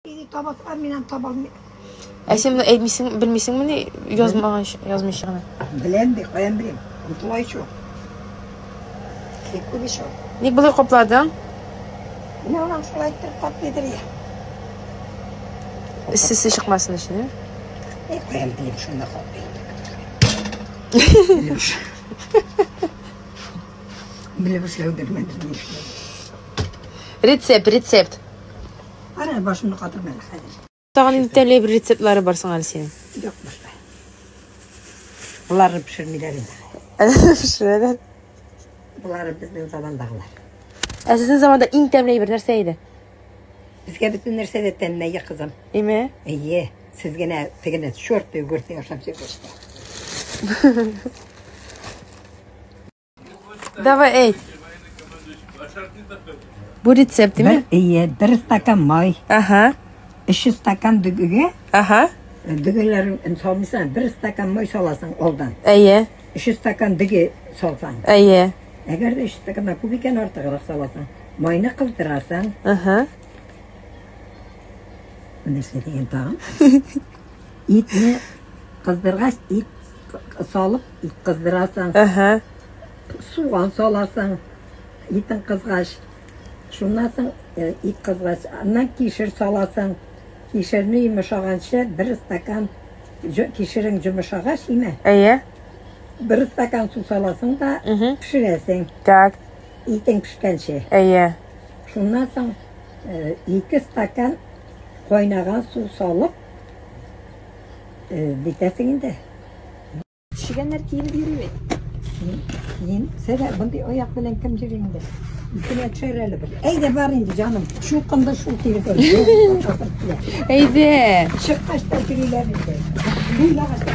Табасылар, мин аны таба алмыйм. Ә син моны әйтмисең, белмисеңмени, язмаган, язмыйча гына? Беләм бит, каян белим. Онытыла ич ул. Бик күп ич ул. Ник болай капладың? Менә анам шулай иттереп каплыйдыр я. Эссесе чыкмасын өчен, ә? Әй, каян белим, шунда каплый. Белеп эшләүдер, мен белмим. Рецепт, рецепт. Ара, башымны катырма әле хәзер. Тагын нинди тәмле бер рецептлары бар соң әле синең? Юк башка. Боларны пешермиләр инде. Пешерәләр. Болары безнең замандагылар. Ә сезнең заманда иң тәмле әйбер нәрсә иде? Безгә бөтен нәрсә дә тәмле, кызым. Име? Әйе, сез генә тегене черт йогурты ашап йөргәч. Давай, әйт. Бу рецепт, име? Әйе, бер стакан май, Ага. 3 стакан дөгегә, Ага. дөгеләрен салмыйсың, бер стакан май саласың алдан. Әйе. 3 стакан дөге салсаң. Әйе. Әгәр дә 3 стаканнан күп икән, артыграк саласың. Майны кыздырасың. Ага. Нәрсә дигән тагын? Итне кыздыргач, ит салып, ит кыздырасың. Ага. Суган саласың. Итең кызгач. Шуннан соң ит кызгач, аннан кишер саласың. Кишерне йомшаганчы бер стакан кишерең йомшагач, име? Әйе. Бер стакан су саласың да пешерәсең. Так. Итең пешкәнче. Әйе. Шуннан соң 2 стакан кайнаган су салып, битәсең инде. Чегәннәр киенеп йөри бит. Киен, сәдә, мондый аяк белән кем йөри инде? Исенә төшәр әле бер. Әйдә бар инде, җаным. Чукынды шул тирәдә. Әйдә. Чыккач та йөриләр инде. Буйлагач та.